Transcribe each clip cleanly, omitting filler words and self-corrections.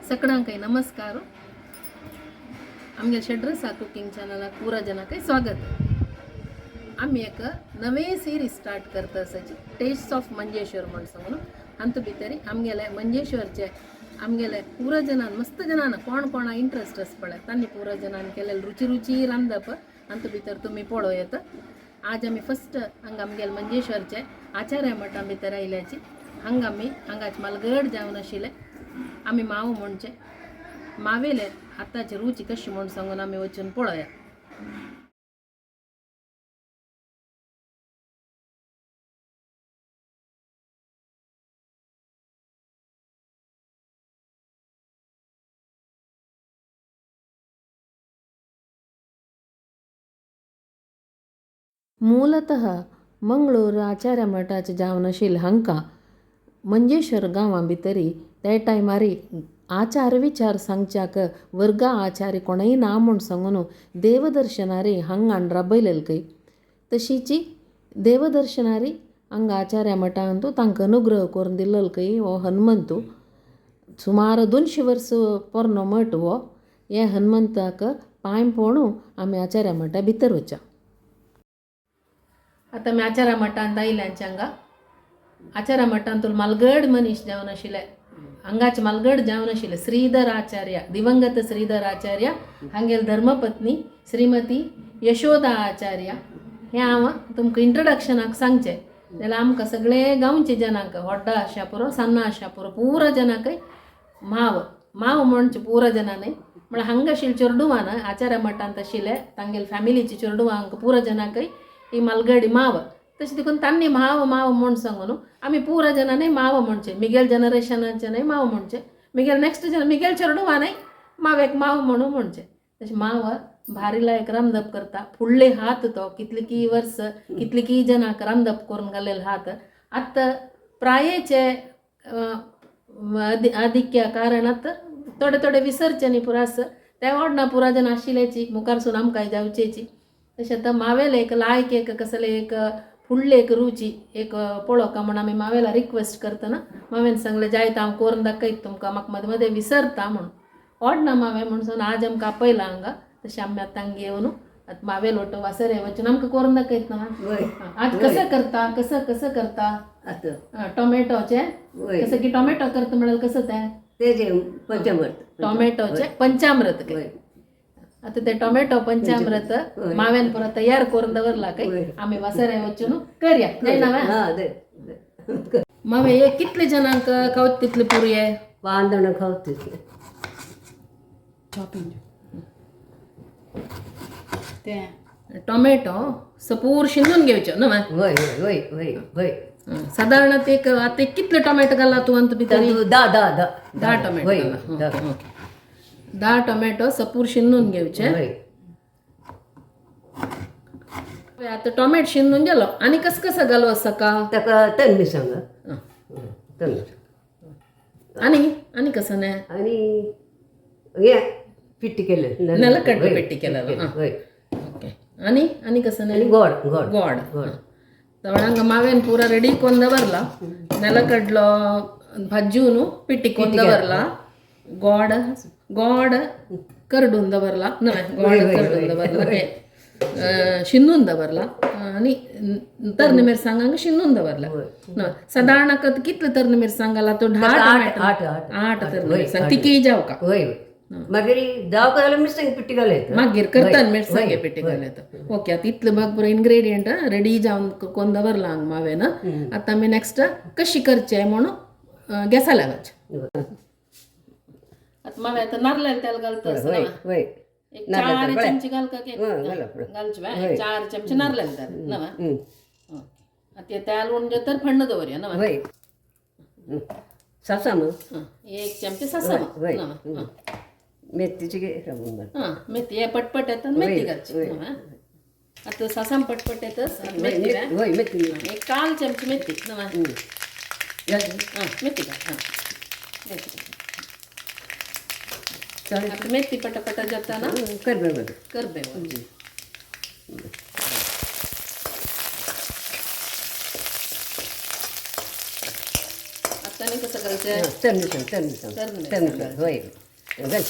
सकडांकय नमस्कार. आमगे शेड्रसा कुकिंग चॅनलाक पुरा जनाकय स्वागत. आमी एक नवे सिरीज स्टार्ट करता आसाची टेस्ट ऑफ मंजेश्वर म्हण सांगून. हातूंत भितर आमगेले मंजेश्वरचे आमगेले पुरा जनान मस्त जनान कोण कोणा इंट्रस्ट आसा पळय तांणी पुरा जनान केलेले रुची रुची रांदप हातूंत भितर तुमी पळोवं येता. आज आमी फस्ट हांगा आमगेले मंजेश्वरचे आचार्य मठा भितर आयल्याची. हांगा आमी हांगाच मालगड जावन आशिल्ले आमी माव म्हणचे मावेले हाताची रुची कशी म्हूण सांगून आमी वचून पळोवया. ಮೂಲತಃ मंगळूर आचार्य मठाचे जावन आशिल्ले हांकां मंजेश्वर गांवां भितरी त्या टायमारी आचार विचार सांगच्याक वर्गा आचार्य कोणूय ना म्हूण सांगून देवदर्शनारी हांगा हाडून राबयलेले खंय. तशीची देवदर्शनारी हांगा आचार्य मठांतू तांकां अनुग्रह करून दिल्लो खंय हो हनुमंतू. सुमार 200 वर्स पोरणो मठ हो. हे हनुमंताक पांय पडून आमी आचार्य मठा भितर वच्या. आतां आमी आचार्य मठांत आयल्यांचे हांगा आचार्य मठांत मालगड मनीस जावन आशिल्ले हांगाचे मालगड जावन आशिल्ले श्रीधर आचार्य, दिवंगत श्रीधर आचार्य हांगेले धर्मपत्नी श्रीमती यशोदा आचार्य. हें हांव तुमकां इंट्रोडक्शनाक सांगचें जाल्यार आमकां सगळे गांवचे जनांक व्हडा आशा पुरो सण्ण आशा पुरो पुरा जनांकय माव माव म्हणचे पुरा जनां न्हय म्हळ्यार हांगा आशिल्ले चेडवान आचार्य मठांत आशिल्ले तांगेले फॅमिलीचे चेडवांक पुरा जनांकय ही मालगडी माव. तशें देखून तांणी माव माव म्हूण सांगून आमी पुरा जनांनी माव म्हणचे मिगेल जनरेशनाचे न्हय माव म्हणचे मिगेल नेक्स्ट जन मिगेल चेडवानय मावेक माव म्हणून म्हणचे. तशें माव भारी लायक रांदप करता. फुडले हात तो कितले की वर्स कितले की जनांक रांदप करून घालेले हात. आतां प्रायेचे आधिक्य कारणात थोडे थोडे विसरचे न्ही पुरा आस ते ओडना पुरा जन आशिल्ल्याची मुखारसून आमकां जावचेची. तशें आतां मावेले एक लायक एक कसले एक फुडले एक रुची एक पळोवका म्हूण आमी मावेला रिक्वेस्ट करतना मावेन सांगलें जायत हांव करून दाखयत तुमकां म्हाका मदें मदें विसरता म्हूण ओडना मावे म्हूण सांगून आज आमकां आपयला हांगा. तशें आमी आतां हांगा येवन आतां मावेल वटो वासरे वचून आमकां करून दाखयत ना. आज कसं करता कसं कसं करता टोमॅटोचे कसं की टोमॅटो करता म्हळ्यार कसं तें पंचामृत टोमॅटोचे पंचामृत. आतां ते टोमॅटो पंचामृत मावेन पुरो तयार करून दवरला काय आमी वासरे वचून करया. जायना मावे हे कितले जणांक खावत तितले पुरये 5 जणां खावत तितले. टोमॅटो सपूर शिंदून घेवचो न्हय? वय वय वय वय. सादारण एक आतां कितले टोमॅटो घाला तूं अंत भितर? 10 10 10 10 टोमॅटो घाला. 10 टोमॅटो सपूर शिंदून घेवचे. आतां टोमॅटो शिंदून गेलो आनी कसं कसं घालू सका ताका तन मिरसांग तन आनी आनी कसं न्हय आनी हे पिट्टी केले नेलकड्डे पिट्टी केलेलो. ओके आनी आनी कसं न्हय गोड गोड गोड गोड तवळांग मावेन पुरा रेडी कोन दवरला नेलकडलो भाजून पिट्टी कोन दवरला गोड गोड करडून दवरला न्हय गोड करडून दवरला शिंदून दवरला आनी तरणे मिरसांगांक शिंदून दवरला. सादारण कितले तरणे मिरसांग घाला तो? 10 टोमॅटो 8 तरणे मिरसांग तिकी जावका. वय मागीर जावका जाल्यार मिरसांग पिट्टी घालयता मागीर करताना मिरसांगे पिट्टी घालयता. ओके आतां इतले भाग पुरो इन्ग्रेडियंट रेडी जावन कोन दवरला हांगा मावेन. आतां आमी नेक्स्ट कशी करचे म्हणून गॅसा लागचे. आतां मावे आतां नारळ तेल घालता. एक 4 चमचे घाल का घालचे 4 चमचे नारळ तेल नवा. आतां तेल उणजे तर फण्ण दवरया नवा. सासाम 1 चमचे सासाम नवा. मेथीची हां मेथी हे पटपट येता मेथी घालची. आतां सासाम पटपट येतच मेथी मेथी एक 1/4 चमचे मेथी नवा. हां मेथी घाल. हां मेथी आतां मेथी पटापटा जाता ना करबेव करबेव. आतां आनी कसं घालचे? तर मिरसांग, तर मिरसांग. तर तर मिरसांग, होय, घाल.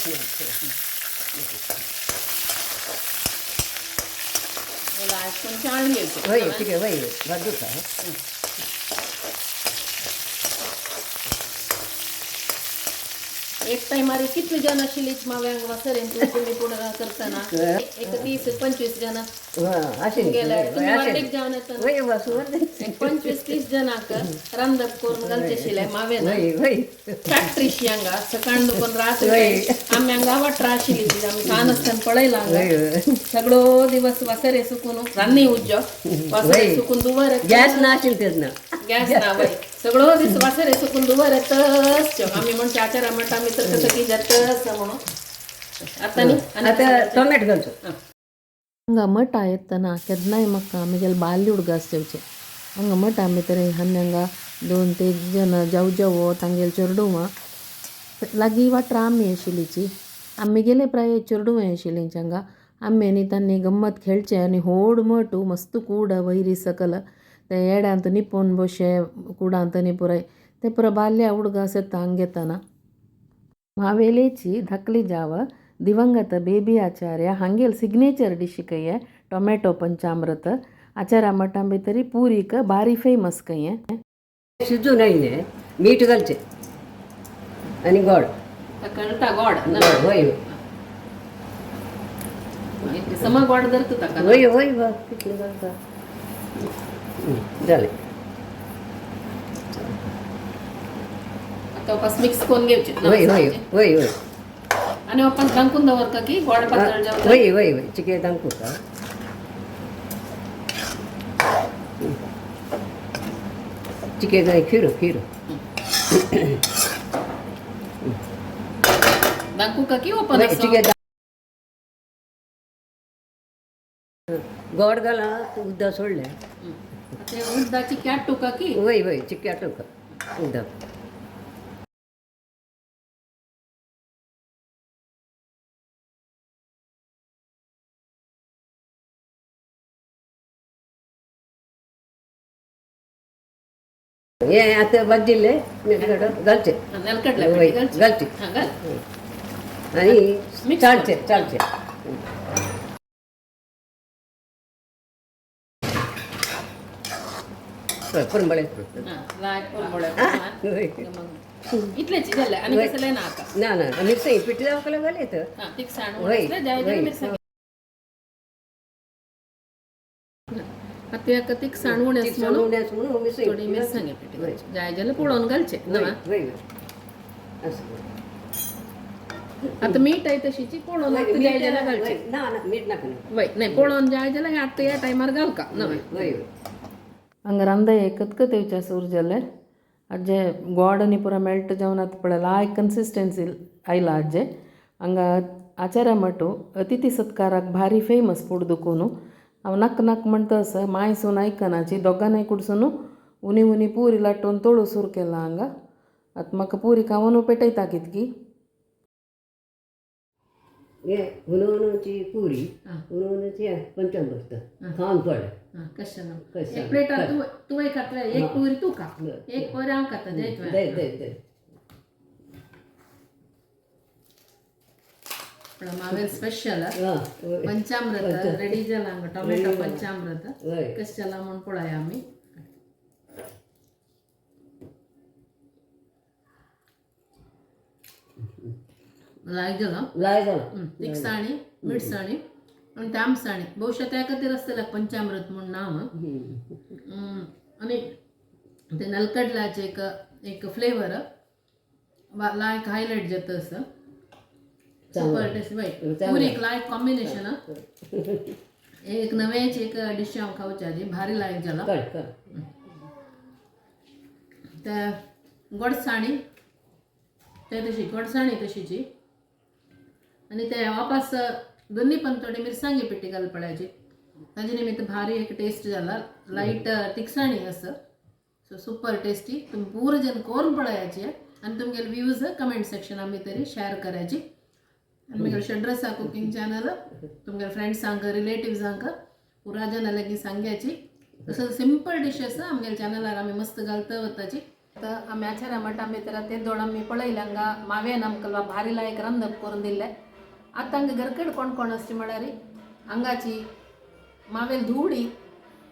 लायक चाळून घेवचे. होय, ठीक आहे, होय, भाजू का? एक टायमार कितले जण आशिल्ली माव्यांक वासरेन तुमी पुढं करतना? एक 30-25 जण. अशें. गेल्यार तुमी वाटेक जावन येतना. वय, वासुवर. एक 25-30 जणांक रांदप करून घालचे आशिल्ले मावेन. वय वय. फॅक्टरी हांगा सकाळ दुखून रात. वय. आमी हांगा वाटरा आशिल्ली ती आमी ल्हान आसतना पळयला हांगा. वय. सगळो दिवस वासरे सुकून रान्नी उज्जो वासरे वय. सुकून दुवर. गॅस ना आशिल्लें तेन्ना. गॅस ना, वय. सगळो दीस वासरे सुकून दुवर येतच. आमी म्हणचे आचारा म्हणटा आमी तर कसं की जातच म्हणून आतां न्ही आनी. आतां टोमॅटो घालचो. हांगा मठा येतना केन्नाय म्हाका म्हगेले बाल्य उडगास जेवचें. हांगा मठा भितर आनी हांगा 2 ते जण जाव जावो तांगेले चेडुवां लागीं वाटरा आमी आशिल्लीची. आमगेले प्राय चेडुवां आशिल्लीं हांगा. आमी आनी तांणी गम्मत खेळचें आनी होड मठ मस्त कूड वयरी सकल ते येड्यांत निपून बशे कुडांत न्ही पुराय ते पुरो बाल्या उडगास येता हांगा येतना. मावेलेची धाकली जाव दिवंगत बेबी आचार्य हांगेल सिग्नेचर डिश कयें टोमॅटो पंचामृत. आचारा मठां भितरी पुरीक बारी फेमस कयें. शिजून आयलें, मीठ घालचें आनी गोड. कळटा गोड. गोड, वय. समा गोड धरता ताका. वय वय, वा कितलें घालता जालें. आतां वापस मिक्स करून घेवचें. वय वय वय वय. आनी वापस धांकून दवरता की गोड पातळ जावता? वय वय वय, चिके दामकूं. चिके जाय, खीर खीर. धांकू का की ओपन? चिके गोड घाला, उदक सोडलें. ते उडदाची कॅट टुका की? वय वय, चिके आटोवका उदक. हे आतां भाजिल्लें घालचें. नेलकडले? वय, घालचें. हां, घाल. आनी Mix. चालचें चालचें. पुरणपोळी. हां, लायक पुरणपोळी. इतलेच जालें आनी कसलें ना आता? ना ना, मिरसांग पिठी जावंक घालें तर. हां, तिखसाण. वय. जाय. वय. मिरसांग आतां एका तिखसाण उणें म्हणून म्हणून मिरसांग. थोडी मिरसांगे पिठी घालची. जाय जाल्यार पळोवन घालचें. वय वय, असं. आतां मीठ आहे तशीची पळोवन आतां जाय जाल्यार घालचें. ना ना, मीठ नाका ना. वय, नाही पळोवन जाय जाल्यार आतां ह्या टायमार घालका नवें. वय. हांगा रांदय कतकत येवचें सूर जालें आजे. गोड आनी पुरो मेल्ट जावन आतां पळय लायक कन्सिस्टन्सी आयला आजे. हांगा आचार्य मठू अतिथी सत्काराक भारी फेमस फूड दुकून हांव नाक नाक म्हणटा आसा मांयसून आयकनाची. दोगांय कुडसून उनी उनी पुरी लाटून तोळू सूर केला हांगा. आतां म्हाका पुरी खावन पेटयता कितकी. हे हुनवणाची पुरी, हुनवणाची पंचामृत खावन पडलें. कशें? कशें? एक प्लेटार तूं तूं खातलें, एक पुरी तूं खा, एक पुरी हांव खाता जायत. दे दे दे. मावेल स्पेशल हां. पंचामृत रेडी जाला हांगा. टोमॅटो पंचामृत. वय. कशें जाला म्हूण पळया आमी. लायक जाला. लाय जाला. तिखसाणी, मिरसाणी आनी तामसाणी, बहुशा त्या खातीर आसतलें पंचामृत म्हूण नांव. आनी ते नलकडल्याचे एक एक फ्लेवर लायक हायलायट जाता असं. सुपर टेस्ट बाय. पुरीक लायक कॉम्बिनेशन. एक नवेच एक डिश हांव खावच्या आदी भारी लायक जाला. कळ कळ. त्या गोडसाणी ते तशी गोडसाणी तशीची आनी ते वापस दोन्ही पण थोडी मिरसांगी पिठी घाल पळयाची. ताजे निमित्त भारी एक टेस्ट जाला, लायट तिखसाणी असं. So super tasty. तुमी पूर जण कोरून पळयाची आनी तुमगेले व्ह्यूज कमेंट सेक्शना भितर शेअर करायची. आनी मगेले षड्रसा कुकिंग चॅनल तुमगेले फ्रेंड्सांक, रिलेटिव्सांक, पुरा जणां लागीं सांग्याची. तसं सिंपल डिशेस आमगेले चॅनलार आमी मस्त घालता वताची. तर आमी आचार्य मठा भितर ते दोळ आमी पळयले हांगा मावेन आमकां भारी लायक रांदप करून दिल्लें. आतां हांगा घरकड कोण कोण आसची म्हळ्यार हांगाची मावेल धुवडी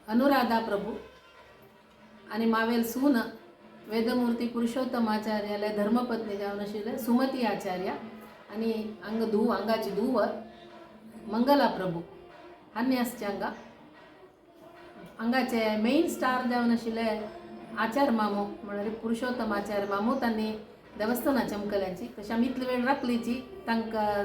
अनुराधा प्रभू आनी मावेल सून वेदमूर्ती पुरुषोत्तम आचार्याले धर्मपत्नी जावन आशिल्ले सुमती आचार्य आनी हांगा धूव हांगाची धूव मंगला प्रभू हांणी आसचे हांगा. हांगाचे मेन स्टार जावन आशिल्ले आचार मामू म्हळ्यार पुरुषोत्तम आचार्य मामू तांणी देवस्थाना चमकल्यांची तशें आमी इतलो वेळ राखलीची तांकां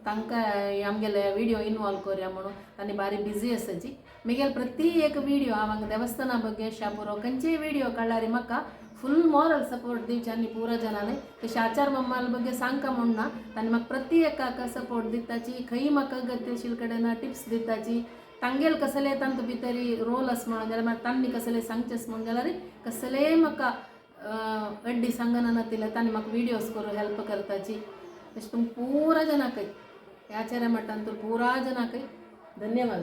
तांकां आमगेले विडियो इनवॉल्व करया म्हणून तांणी बारी बिजी आसाची. मिगेल प्रति एक विडियो हांव हांगा देवस्थाना ಬಗ್ಗೆ शापुरो खंयचेय विडियो काडल्यार म्हाका फुल मॉरल सपोर्ट दिवचे आनी पुरा जनांनी. तशें आचार मम्माल ಬಗ್ಗೆ सांगका म्हूण ना, तांणी म्हाका प्रति एकाक सपोर्ट दिताची, खंय म्हाका गतिशील कडेन टिप्स दिताची. तांगेल कसले तांतू भितरी रोल आस म्हणून जाल्यार मागीर तांणी कसले सांगचें म्हणून जाल्यार कसलेय म्हाका अड्डी सांगना नातिल्ले तांणी म्हाका विडियोज करून हेल्प करताची. तशें तुमकां पुरा जनाकय ह्या आचार्य मठांत पुरा जनाकय धन्यवाद.